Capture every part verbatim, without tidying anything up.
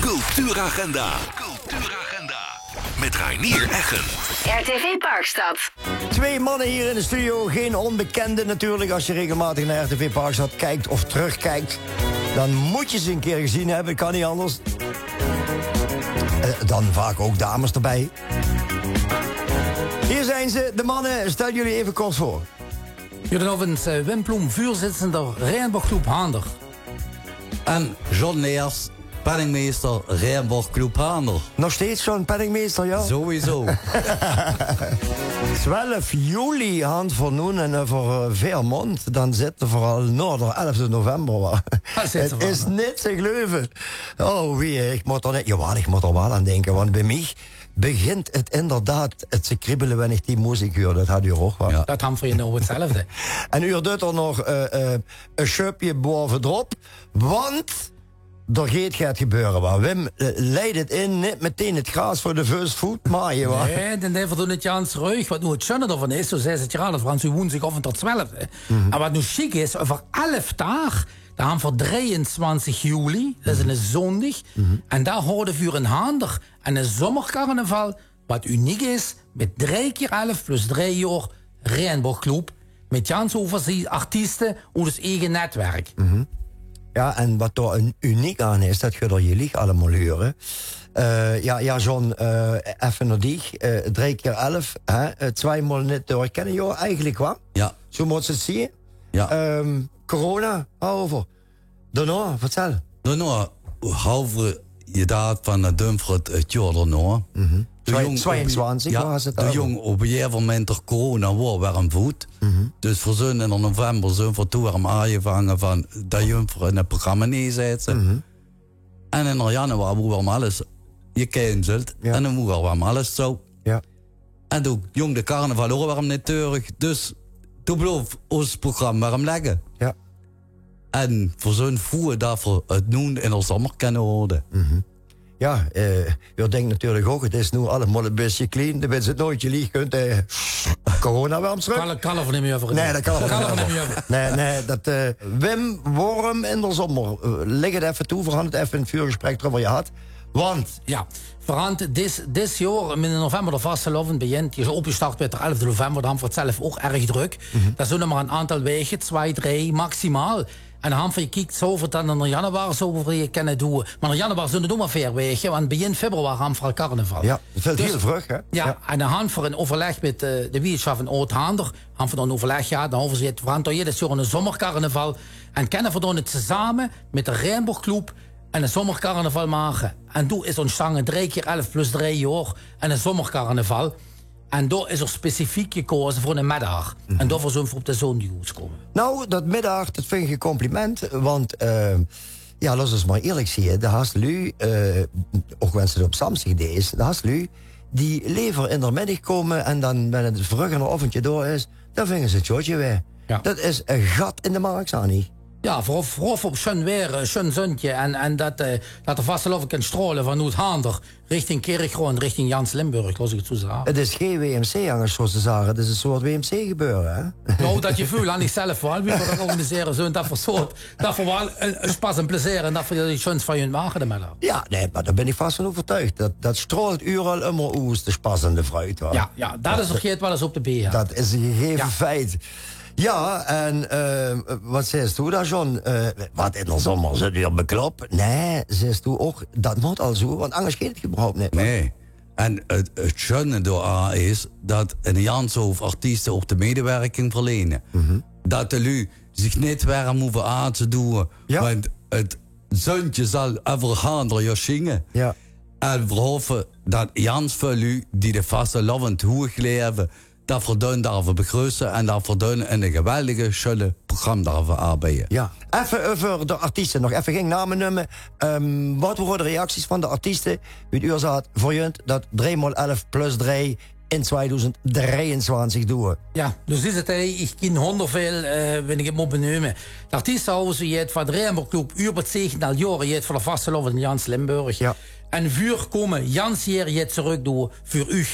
Cultuuragenda. Cultuuragenda. Met Reinier Eggen. R T V Parkstad. Twee mannen hier in de studio, geen onbekende natuurlijk. Als je regelmatig naar R T V Parkstad kijkt of terugkijkt, dan moet je ze een keer gezien hebben. Kan niet anders. Eh, dan vaak ook dames erbij. Hier zijn ze, de mannen. Stel jullie even kort voor. Goedenavond, eh, Wim Ploem, vuurzittender Regenboogclub Haander. En John Neers, penningmeester Regenboogclub Haander. Nog steeds John, penningmeester, ja? Sowieso. Twelf juli, hand voor noen en over eh, veer maond, dan zitten we al naar de elfde november. Wa. Het is niet te geloven. Oh, wie, ik moet er niet, jawel, ik moet er wel aan denken, want bij mij begint het inderdaad het te kriebelen wanneer ik die muziek huur. Dat had u ook wel. Ja. Dat hebben we nou hetzelfde. En u doet er nog eh, eh, een schupje bovenop, want er geet get gebeuren. Maar Wim eh, leidt het in, niet meteen het gras voor de vuist voet maaien. Wa. Nee, dan hebben we het jans ruig. Wat nu het schöne ervan is, zo zei het Gerard Frans, u woont zich af en tot hetzelfde. En wat nu chic is, over elf dagen, dan hebben we drieëntwintig juli, dat is een zondag. En daar houden we een Haander en een zomercarnaval. Wat uniek is, met drie keer elf plus drie jaar Regenboogclub, met jans overzie artiesten uit ons eigen netwerk. Ja, en wat daar un- uniek aan is, dat geurt er je lieg allemaal huren. Eh, ja, ja, John, eh, even naar dich. Eh, drie keer elf, hè, eh, twee maal niet door. Kennen jullie eigenlijk wel? Ja. Zo moet je het zien. Ja. Ehm, corona, over. Daarna, vertel. Daarna, halver je daad van eh, Dumfried het jaar daarna. De jong op- tweeëntwintig ja, was het de ook. Jong op een gegeven moment er corona waar weer een voet. Dus we zijn in november zijn we toen weer aangevangen van dat jong voor een programma neerzetten. En in januari waar we alles gecanceld. Ja. En dan waar we alles zo. Ja. En toen jong de carnaval ook weer niet terug. Dus toen bleef ons programma weer liggen. Ja. En voor zo'n voer dat we het nu in de zomer kunnen houden. Ja, eh, je denkt natuurlijk ook, het is nu allemaal een beetje klein. Dan weten ze het nooit, je lieg kunt eh, corona wel terug. Kan, kan er niet meer over. Nee, dat kan er niet meer over. Nee, nee, dat, eh, Wim, waarom in de zomer? Eh, leg het even toe, we hadden het even in het vuurgesprek erover gehad. Want ja, verant dit, dit jaar, in november de vastelovend begint. Je is opgestart met de elfde november, dan wordt het zelf ook erg druk. Dat zijn er maar een aantal weken, twee, drie maximaal. En dan hebben we gekeken, zo we dan in januari zo we kunnen doen. Maar in januari zijn het nog maar veer weken, want begin februari hebben we al carnaval. Ja, dat valt heel vlug, hè? Ja, en dan hebben we een overleg met eh, de wetenschap en Oud-Haander. Hebben we dan overleg, ja, dan hebben we het verantwoord, dit is een zomercarnaval. En kunnen we dan het samen met de Regenboogclub en een zomercarnaval maken. En toen is ontstangen drie keer elf plus drie jaar en een zomercarnaval. En daar is er specifiek gekozen voor een middag. En daarvoor zijn we op de zondag gekomen. Nou, dat middag, dat vind ik een compliment. Want eh, ja, laat ons maar eerlijk zien. De has lu, eh, ook wanneer het op samstig is, de has lu die liever in de middag komen en dan, wanneer het vrucht en avondje door is, dan vinden ze het jotje weer. Ja. Dat is een gat in de markt, Sani. Ja, vooral, vooral op schön weer, eh, schön zonnetje en, en dat, eh, dat de vastelovend kan stralen vanuit Haander richting Kirchroa en richting Jans Limburg, laat ik het zo zeggen. Het is geen W M C, anders zoals ze zeggen. Het is een soort W M C gebeuren, hè? Nou, dat gevoel had ik zelf wel. Wie we dat organiseren, zo dat voor soort, dat voor wel een, een spas en plezier en dat voor die schöns van je maken de middag. Ja, nee, maar daar ben ik vast van overtuigd. Dat, dat straalt u al immer oes, de spas en de vreugde, hoor. Ja, ja, dat is er geet wel eens op de beer. Dat is een gegeven feit. Ja, en eh, wat zegt u daar, John? Eh, wat in de zomer zit weer beklop? Nee, zegt u ook, dat moet al zo, want anders geet het überhaupt niet. Nee. En het, het schöne daar is dat een Jansenhof artiesten ook de medewerking verlenen. Dat de lu zich niet warm hoeven aan te doen, ja, want het zöntje zal overhand er schijnen. Ja. En we hopen dat Jans voor lu die de vastelovend hoog leven, dat we dan daarvoor begrüßen en dat we dan een geweldige schöne programma daarvoor aanbieden. Ja, even over de artiesten nog. Even geen namen nemen. Ehm, wat waren de reacties van de artiesten? Wie u al zat, voor junt dat drie maal elf plus drie in tweeduizend drieëntwintig doen. Ja, dus is het, hè, ik ken honderd veel, eh, wil ik het maar benoemen. De artiesten houden ze jet van de Regenboogclub, Hubert Zegendaal, jaren jet voor de vastelovend in Jans Limburg. Ja. En vuur komen Jans hier jet terug doen voor u.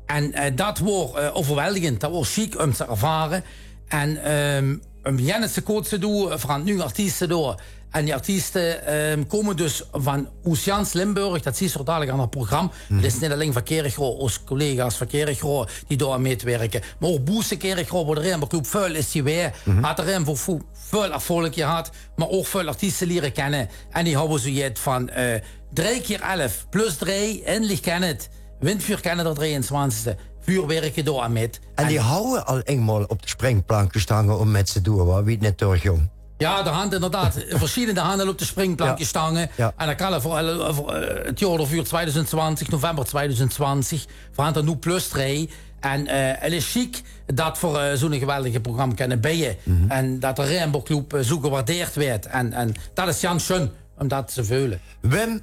En eh, dat wordt eh, overweldigend, dat wordt chic om te ervaren. En ehm, um Jennissen koets te doon, veur aan nuuj artieste door. En die artieste, ehm, kómme dus van oes jans Limburg, dat zuus se dalik aan 't program. Dat is neet allein van Kirchroa, oos collega's van Kirchroa die dao aan mitwirke. Mer ouch boete Kirchroa, wo de Rainbow Club väöl is gewaes, haet de Rainbow Club väöl erfolg gehad, mer ouch väöl artieste liere kenne. En die hawwe zoeget van, eh, drei kier elf plus drei, eindelik kin 't. Windvuur Canada drei-en-twintigste, vuurwerke dao aan mit. En die hawwe al einmaol op de springplank gestange um mit te doon, wa? Wie 't net door, jóng. Ja, d'r hant inderdaad versjillende hant al op de springplank gestange. Ja. En dat kan veur, veur, eh, 't jaor d'rvuur, twiedoezend twintig, november twiedoezend twintig, veur hant d'r noe plus drei. En, eh, 't is sjiek dat veur, eh, zoe'n geweldig program kenne beje. En dat de Rainbow Club, eh, zoe gewaardeerd weurt. En, en dat is jans sjun um dat te veule. Wim,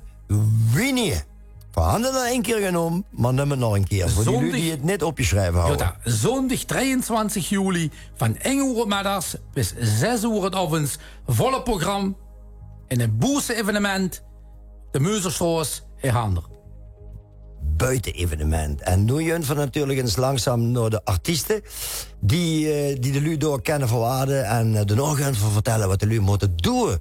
wienie? Veur hant 't al ein kier genaon, mer num 't nog ein kier. Veur die luuj die 't neet opgesjreve hawwe. Jao, zoondig drei-en-twintig juli van ein oer 's middigs bis zès oer 's aoves. Volle program in ein boete-evenement. De Meuzelsjtroas in Hander. Boete-evenement. En noe junt v'r natuurlik ins langzaam nao de artieste. Die, eh, die de luuj dao kenne verwaarde. En, eh, daonao junt v'r vertèlle wat de luuj mótte doon.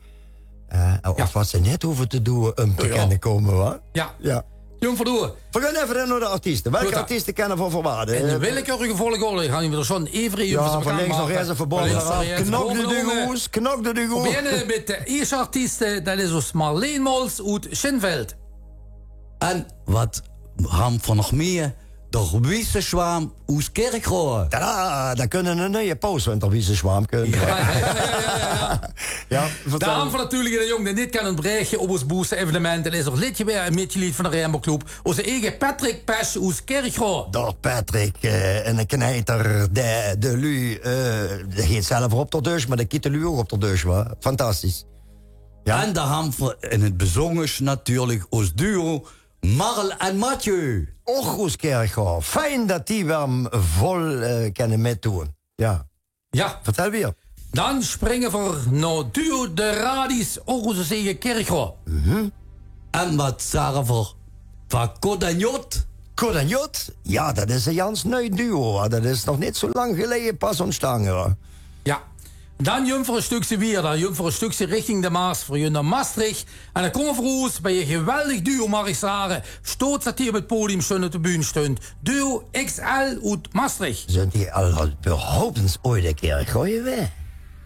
Eh, of wat ze neet hove te doon um te kenne kómme, wa? Ja. Jóng, verdorie. V'r gaon effe nao de artieste. Welke artieste kenne v'r verwaarde? In de willekeurige volgorde, gaon v'r d'r zoe effe... Ja, van links nao rechts, van bove nao aaf. Knok de deur oes, knok de deur oes. V'r beginne mit de ierste artieste, dat is oes Marleen Mols oet Schinveld. En wat hant v'r nog mieë? D'r Wiese Sjwaam oes Kirchroa. Tada, dao kinne v'r 'ne nuie paus, wen d'r Wiese Sjwaam kump. Ja, ja, ja, ja, ja. Ja, vertèl. Dao hant v'r natuurlik eine jóng dae neet kan ontbraeke op oes boete-evenement. Dae is ouch lid gewaes en mitgelied van de Rainbow Club. Oze eige Patrick Pesch oes Kirchroa. D'r Patrick, eh, eine kneiter, dae de luuj, eh, dae geit zelf op d'r dusj, mer dae kiet de luuj ouch op d'r dusj, wa? Fantastisch. Ja. En dao hant v'r in 't bezunjers natuurlik oos duo Marl en Mathieu. Och, oes Kirchroa. Fijn dat die weer vol, eh, kenne mitdoon. Ja. Ja. Vertèl wiejer. Dan springe v'r nao duo De Radies, ouch oes eige Kirchroa. En wat zage v'r van Kot en Jot? Kot en Jot? Ja, dat is ein jans nui duo, wa. Dat is nog neet zoe lang geleje pas ontstange, wa. Ja. Dan junt v'r e stökske wiejer, dan junt v'r e stökske richting de Maas, v'r junt nao Mestreech. En dan kómme v'r oes bie e geweldig duo, maag ich zage. Stots dat die op 't podium sjun op de bühne sjtunt. Duo X L oet Mestreech. Zunt die al überhaupt ins oeats e kier in Kirchroa gewaes?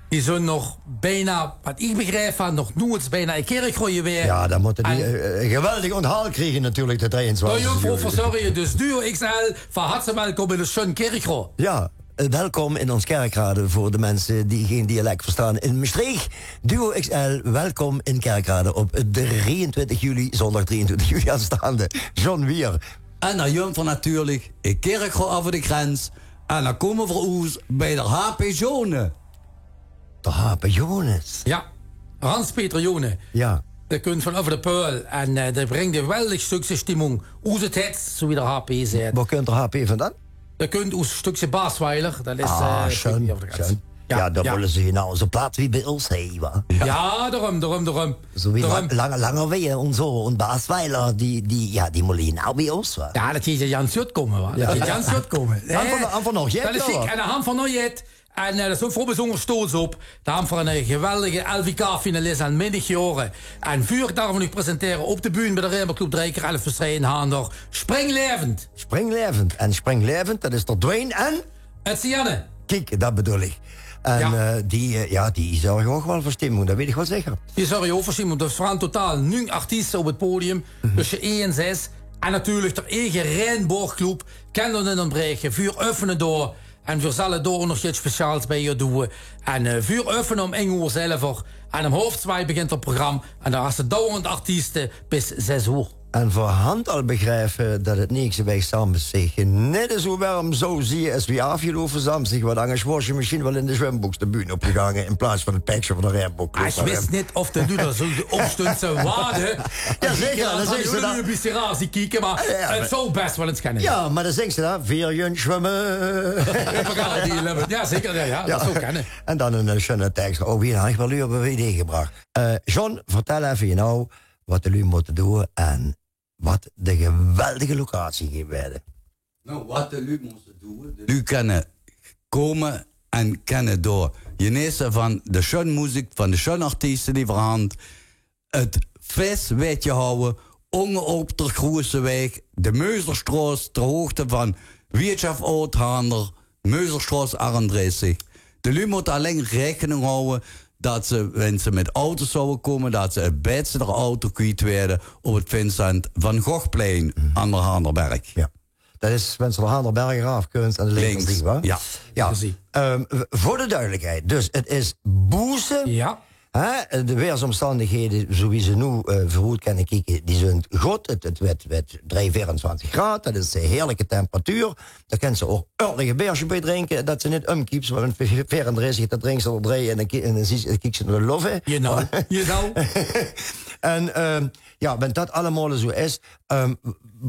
Die zunt nog bienao, wat ich begriep, nog noeits bienao e kier in Kirchroa gewaes. Ja, dan mótte die, eh, e geweldig onthaal kriege natuurlik, de drei-en-twintig juli. Dao junt v'r veur zörge, dus Duo X L, van harte welkom in de sjun Kirchroa. Ja. Eh, welkom in ós Kerkrade veur de minse die gein dialek verstaon in Mestreech. Duo X L, welkom in Kerkrade op drieëntwintig juli, zóndig drieëntwintig juli aanstaonde. John Wier. En dan junt v'r natuurlik e Kirchroa euver de grens. En dan kómme v'r oes bie d'r H P Jone. D'r H P Jones. Ja, Hans-Peter Jone. Ja. Dae kump van euver de Peul en, eh, dae bringk e geweldig stökske stimmung oes 't hert, zoe wie d'r H P zaet. Wo kump d'r H P vandan? Dae kump oes e stökske Baasweiler. Dat is, ah, eh, sjun, sjun. Ja, ja, dat wille ze hie noe zoe plat wie bie ós, hè, wa? Ja, daorum, daorum, daorum. Zoe wie Lange, Lange Weie en zoe, en Baasweiler, die, die, ja, die mótte hie noe bie ós, wa? Ja, dat geit jans good kómme, wa? Dat geit jans good kómme. Hant v'r, hant v'r nog jet, ja. En dao hant v'r nog jet. En, eh, dao zunt v'r ouch bezunjer stots op. Dao hant v'r eine geweldige L V K-finalis aan minnig jaore. En vuur ich dae van uch presentere op de bühne bie de Rainbow Club drei kier elf plus drei in Hander. Springlaevend. Springlaevend. En Springlaevend, dat is d'r Dwayne en? Etienne. Kiek, dat bedoel ich. En, eh, die, eh, ja, die zörge ouch waal veur stimmung, dat weit ich waal zeker. Die zörge ouch veur stimmung. Dus v'r hant totaal nuuj artieste op 't podium, tösse ein en zès. En natuurlik d'r eige Rainbow Club. Kan d'r neet ontbraeke. Vuur uffene door. En vuur zölle dao ouch nog get speciaals bie doon. En, eh, vuur uffene um ein oer zelver. En um haof twie begint 't program. En dan has se dauwerend artieste bis zès oer. En vuur hant al begrepe dat 't neekste waek samsdig neet zoe werm zou zieë es wie aafgeloupe samsdig, want angers waors se mesjien waal in de zwemboks de bühne opgegange in plaats van 't pekske van de Rainbow Club. Ich wis neet of de luuj d'r zoe op sjtunte te wachte. Ja, zeker, dan zègke ze dat. Bis se raar, ze kieke, mer 't zou bès waal ins kènne. Ja, mer dan zègke ze dat, veer junt zwumme. Ja, zeker, ja, ja, dat zou kènne. En dan 'ne, eh, sjunne teks. Oh, wie han ich waal uur bie idee gebrach. Eh, John, vertèl effe noe wat de luuj mótte doon en wat de geweldige locatie geit waere. Noe, wat de luuj mótte doon. De luuj kènne kómme en kènne dao Genisse van de sjun moeziek, van de sjun artieste die v'r hant. 't Fes weëd jehouwe, ónge op der Groeëse Weeg, de Meuzelstraos, ter hoogte van Wiertschaft Oud-Haander, Meuzelstraos achtendressig. De luuj mótte alling rekening houwe dat ze, wen ze mit auto's zouwe kómme, dat ze 't bètste der auto kwiet weëde op 't Vincent van Gogh-plein aan der Haanderberg. Ja. Dat is, wen ze der Haanderberg aaf kunt aan de linkerzie, wa? Ja. Ja. Ehm, v- voor de duidelijkheid, dus 't is boeze. Ja. Hè, de weersomstandighede, zoewie ze noe eh, veuroet kenne kieke, die zunt god. 't 't weëd, weëd drei, veerentwintig graad, dat is 'n heerlijke temperatuur. Dao kens ze ouch ördelige beersje bie drinke, dat ze nit umkieps, want veerendressig, dat drinks ze der drei en dan ki- en dan zies- dan kieks ze nao de lof, hè. Genau, genau. En ehm, ja, wen dat allemaol zoe is, ehm,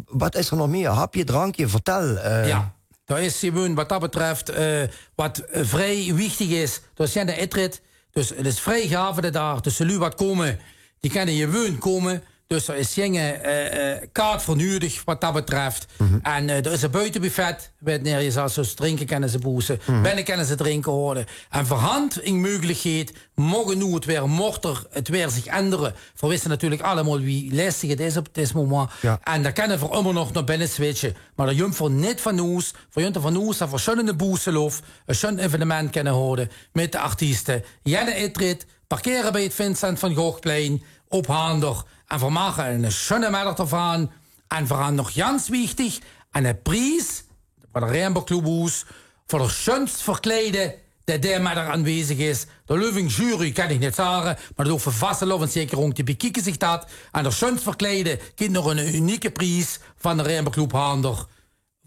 wat is er nog mier? Hapje, drankje, vertel. eh. Ja, dao is gewoon wat dat betreft, eh, wat eh, vrij wichtig is. Dus ja, de etrit. Dus 't is vrij gaaf de daag. Dus de luuj wat kómme, die kenne gewoon kómme. Dus d'r is jinge eh, eh, kaart veur nuuedig wat dat betreft. En eh, d'r is 'n buitenbuffet, weëd neer je zal zoe's drinke kenne ze boeze. Benne kenne ze drinke hole. En verhand in meugeligheid, moge noe 't weer, mocht er 't weer zich endere. V'r wisse natuurlijk allemaol wie lestig 't is op dit moment. Ja. En dan kenne v'r ummer nog nao benne switche. Maar dao junt v'r nit van oes. V'r junt van oes dat v'r sjun in de boeselof 'n sjun evenement kenne hole mit de artieste. Jenne etrit, parkere bie 't Vincent van Gogh-plein op Haander. En v'r make 'n sjunne middag dervan. En v'r han nog jans wichtig, en 'n pries, wat de Rembo Club Hoes, veur de sjunst verkleide, de d'r middag aanwezig is. De Luving jury kan ik nit zage, maar door vastelaovend zeker rond die bekieke zich dat. En de sjunst verkleide kint nog 'n unieke pries van de Rembo Club Haander.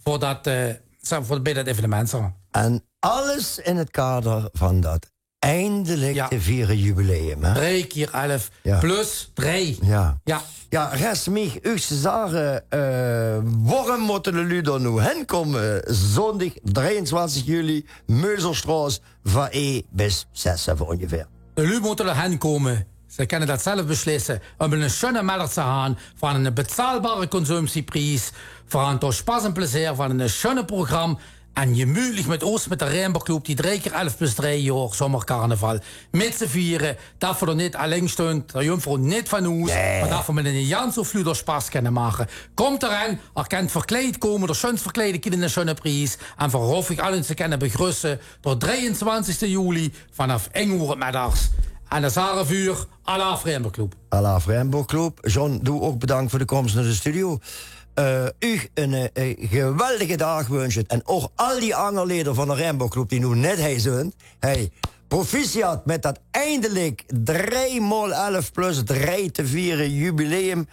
Voor dat, eh, zo- voor, bij dat evenement, zeg maar. En alles in 't kader van dat eindelik Ja. te viere jubileum, hè? Drei keer elf Ja. plus drei. Ja. Ja. Ja, rest mich uch te zage, eh, worum mótte de luuj d'r noe hen kómme? Zondig drieëntwintig juli, Meuzelstraos, van één bis zes, zo ongeveer. De luuj mótte d'r hen kómme. Ze kenne dat zelf beslisse. Um 'n sjunne middag te han van 'n betaalbare consumptiepries. Veur han toch spas en plezeer van 'n sjunne program. En gemuutlich mit oes, mit de Rembo Club, die drei keer elf plus drei jaor zomercarnaval mit ze viere. Dat v'r d'r nit alling stunt, dao junt v'r nit van oes, maar dat v'r mit 'n jans of luuj d'r spas kenne make. Komt d'r hen, er kent verkleid kómme, de sjunst verkleide kint 'n sjunne pries. En v'r hofe uch allen te kenne begrusse d'r drieëntwintigste juli vanaf eng oer 's middags. En dat is elf uur, alaaf Rembo Club. Alaaf Rembo Club. John, doe ouch bedank veur de kóms nao de studio. Eh uch 'n eh, geweldige daag wunsje. En ouch al die anger leder van de Rembo Club die noe net hei zunt. Hey, proficiat mit dat eindelik drei maol elf plus drei te viere jubileum.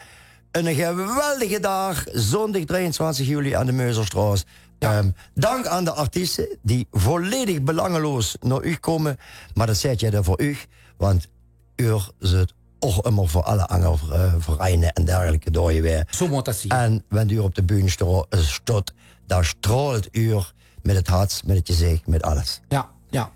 'n Geweldige daag, zondig drieëntwintig juli aan de Meuzelstraos. Ehm, dank aan de artieste die volledig belangeloos nao uch kómme. Maar dat zeet geer dan veur uch, want uur zit ouch ummer veur alle anger eh, vereine en dergelijke door gewaes. Zo mót dat zien. En wen uur op de bühne stro- eh, stot, dan straolt uur mit 't hart, mit 't gezicht, mit alles. Ja, ja.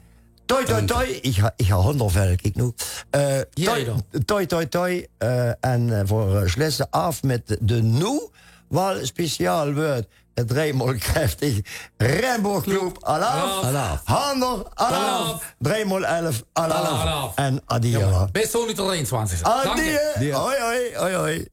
Toi, toi, toi. Ich ha, ich ha honderd vel, kiek noe. Eh, Ja, toi, dan. toi, toi, toi. Eh, en eh, v'r eh, slesse aaf mit de noe waal speciaal woord. 't Driemaal kreftig. Rembo Club, alaaf. Alaaf. Hander, alaaf. Alaaf. Driemaal elf, alaaf. Alaaf. En adie. Ja, bis zondig drieëntwintigste. Dank je. Adie. Hoi, hoi, hoi, hoi.